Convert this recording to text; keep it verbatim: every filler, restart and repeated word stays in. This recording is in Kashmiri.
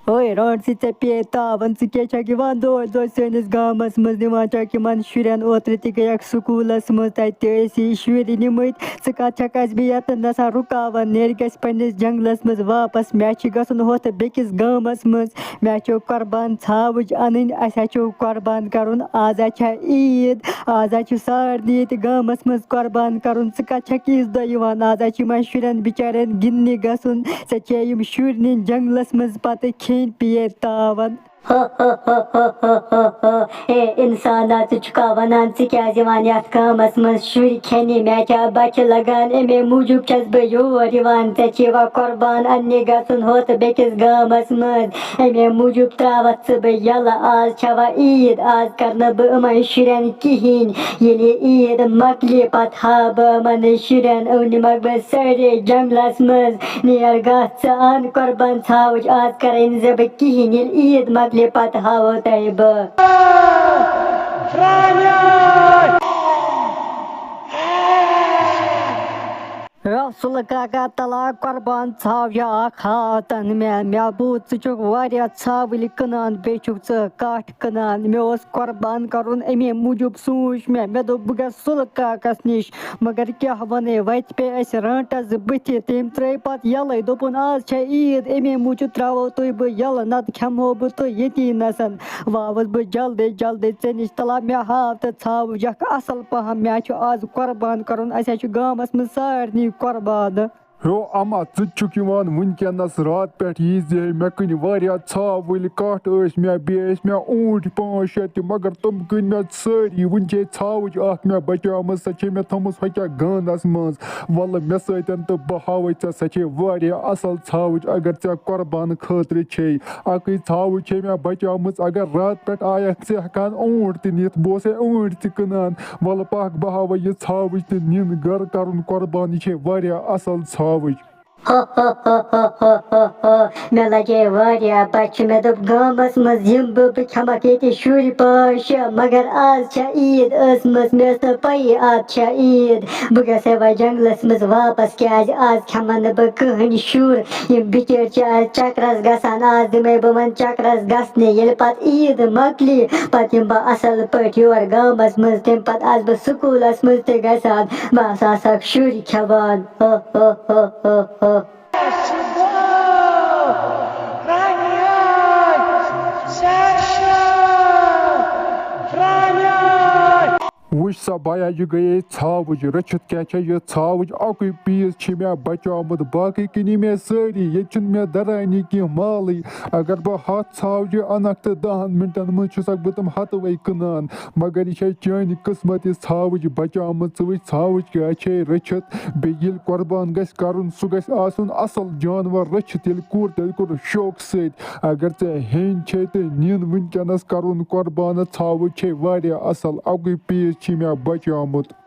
اوے رانٛٹھ ژٕ، ژےٚ پیٚیے تاوَن، ژٕ کیٛازِ چھَکھ یِوان دۄہَے دۄہَے سٲنِس گامَس منٛز، نِوان چھَکھ یِمَن شُرٮ۪ن؟ اوترٕ تہِ گٔیَکھ سکوٗلَس منٛز، تَتہِ تہِ ٲسی شُرۍ نِمٕتۍ، ژٕ کَتھ چھَکھ اَسہِ بیٚیہِ یَتَن نَسا رُکاوان؟ نیرِ گژھِ پنٛنِس جنٛگلَس منٛز واپَس، مےٚ چھِ گژھُن ہۄتھ بیٚکِس گامَس منٛز، مےٚ چھو قۄربان ژھاوٕج اَنٕنۍ، اَسہِ ہا چھو قۄربان کَرُن، آز ہا چھےٚ عیٖد، آز ہا چھُ سارنٕے ییٚتہِ گامَس منٛز قۄربان کَرُن، ژٕ کَتھ چھَکھ عیٖذ دۄہ یِوان؟ آز ہا چھِ یِمَن شُرٮ۪ن بِچارٮ۪ن گِنٛدنہِ گژھُن، ژےٚ چھے یِم شُرۍ نِنۍ جنٛگلَس منٛز پَتہٕ کھیٚنۍ پیٚیے تاوَن۔ ہو ہو ہو ہو ہو ہو ہو۔ اے اِنسانا، ژٕ چھُکھا وَنان ژٕ کیٛازِ یِوان یَتھ گامَس منٛز شُرۍ کھیٚنہِ؟ مےٚ چھا بۄچھِ لَگان، اَمے موٗجوٗب چھَس بہٕ یور یِوان۔ ژےٚ چھِ یِوان قۄربان اَننہِ گژھُن ہُتھ بیٚکِس گامَس منٛز، اَمے موٗجوٗب ترٛاوَتھ ژٕ بہٕ یَلہٕ۔ آز چھَوا عیٖد، آز کَرنہٕ بہٕ یِمَن شُرٮ۪ن کِہیٖنۍ۔ ییٚلہِ عیٖد مۄکلہِ، پَتہٕ ہاوٕ بہٕ یِمَن شُرٮ۪ن، یِم نِمَکھ بہٕ سٲرے جنٛگلَس منٛز۔ نیر گژھ ژٕ اَن قۄربان ژھاوٕج، آز کَرَے نہٕ زِ بہٕ کِہیٖنۍ۔ ییٚلہِ عیٖد مۄکلہِ، پَتہٕ ہاوو تۄہہِ بہٕ۔ رسول کاکا، تلا قۄربان ژھاوجہِ اکھ ہاو تن مےٚ۔ مےٚ بوٗز ژٕ چھُکھ واریاہ ژھاوٕلۍ کٕنان، بیٚیہِ چھُکھ ژٕ کَٹھ کٕنان۔ مےٚ اوس قۄربان کَرُن، اَمے موٗجوٗب سوٗنٛچ مےٚ، مےٚ دوٚپ بہٕ گژھٕ سُلہٕ کاکَس نِش۔ مگر کیٛاہ وَنَے، وَتہِ پیٚیہِ اَسہِ رانٛٹَس زٕ بٕتھِ۔ تٔمۍ ترٛٲے پَتہٕ یَلَے، دوٚپُن، "آز چھےٚ عیٖد، اَمے موٗجوٗب ترٛاوو تُہۍ بہٕ یَلہٕ، نَتہٕ کھٮ۪مہو بہٕ تُہۍ ییٚتی نَسَن۔" وۄنۍ آوُس بہٕ جلدی جلدی ژےٚ نِش، تَلا مےٚ ہاو تہٕ ژھاوُج اَکھ اَصٕل پَہَم، مےٚ چھُ آز قۄربان کَرُن، اَسہِ حظ چھُ گامَس منٛز سارنٕے قۄربانہٕ۔ ہیو اما، ژٕ تہِ چھُکھ یِوان وٕنکیٚنَس؟ راتہٕ پٮ۪ٹھ یی زِ ہے مےٚ کٕنۍ واریاہ ژھاوٕلۍ، کَٹھ ٲسۍ مےٚ، بیٚیہِ ٲسۍ مےٚ اوٗنٹھۍ پانٛژھ شےٚ تہِ، مگر تِم کٕنۍ مےٚ سٲری۔ وٕنہِ چھے ژھاوٕج اَکھ مےٚ بچٲومٕژ، سۄ چھے مےٚ تھٲومٕژ ہۄکھیٛاہ گانَس منٛز۔ وَلہٕ مےٚ سۭتۍ تہٕ بہٕ ہاوَے ژےٚ، سۄ چھے واریاہ اَصٕل ژھاوٕج۔ اگر ژےٚ قۄربان خٲطرٕ چھے، اَکٕے ژھاوٕج چھے مےٚ بچٲومٕژ۔ اگر راتہٕ پٮ۪ٹھ آیَکھ، ژٕ ہٮ۪کان اوٗنٹھۍ تہِ نِتھ، بہٕ اوسَے اوٗنٹھۍ تہِ کٕنان۔ وَلہٕ پَکھ، بہٕ ہاوَے یہِ ژھاوٕج تہِ نِن گَرٕ کَرُن قۄربان، یہِ چھے واریاہ اَصٕل ژھاوٕج۔ ہو ہو ہو ہو ہو ہو ہو۔ مےٚ لَجے واریاہ بۄچھِ۔ مےٚ دوٚپ، گامَس منٛز یِمہٕ بہٕ، بہٕ کھٮ۪مَکھ ییٚتہِ شُرۍ پانٛژھ شےٚ، مگر آز چھےٚ عیٖد ٲسمٕژ، مےٚ ٲس نہٕ پَیی آز چھےٚ عیٖد۔ بہٕ گژھٕ ہے وۄنۍ جنٛگلَس منٛز واپَس، کیٛازِ آز کھٮ۪مَن نہٕ بہٕ کٕہٕنۍ شُر۔ یِم بِچٲرۍ چھِ آز چَکرَس گژھان، آز دِمَے بہٕ یِمَن چَکرَس گژھنہِ۔ ییٚلہِ پَتہٕ عیٖد مۄکلی، پَتہٕ یِمہٕ بہٕ اَصٕل پٲٹھۍ یور گامَس منٛز، تَمہِ پَتہٕ آسہٕ بہٕ سکوٗلَس منٛز تہِ گژھان، بہٕ ہسا آسہٕ ہاکھ شُرۍ کھٮ۪وان۔ ہو ہو ہو ہو ہو۔ وٕچھ سا بایا، یہِ گٔیے ژھاوٕج۔ رٔچھِتھ کیٛاہ چھےٚ یہِ ژھاوٕج؟ اَکُے پیٖس چھِ مےٚ بچومُت، باقٕے کٕنی مےٚ سٲری۔ ییٚتہِ چھُنہٕ مےٚ درٲنی کینٛہہ مالٕے۔ اگر بہٕ ہَتھ ژھاوجہِ اَنَکھ تہٕ دَہَن مِنٹَن منٛز چھُسَکھ بہٕ تِم ہَتہٕ وَے کٕنان۔ مگر یہِ چھےٚ چٲنۍ قٕسمت، یہِ ژھاوٕج بچٲومٕژ۔ ژٕ وٕچھ، ژھاوٕج کیٛاہ چھے رٔچھِتھ۔ بیٚیہِ ییٚلہِ قۄربان گژھِ کَرُن، سُہ گژھِ آسُن اَصٕل جانوَر رٔچھِتھ۔ ییٚلہِ کوٚر، تیٚلہِ کوٚر شوقہٕ سۭتۍ۔ اگر ژےٚ ہیٚنۍ چھے تہٕ نِن وٕنکیٚنَس کَرُن قۄربانہٕ، ژھاوٕج چھے واریاہ اَصٕل۔ اَکُے پیٖس چھِ مےٚ بچومُت۔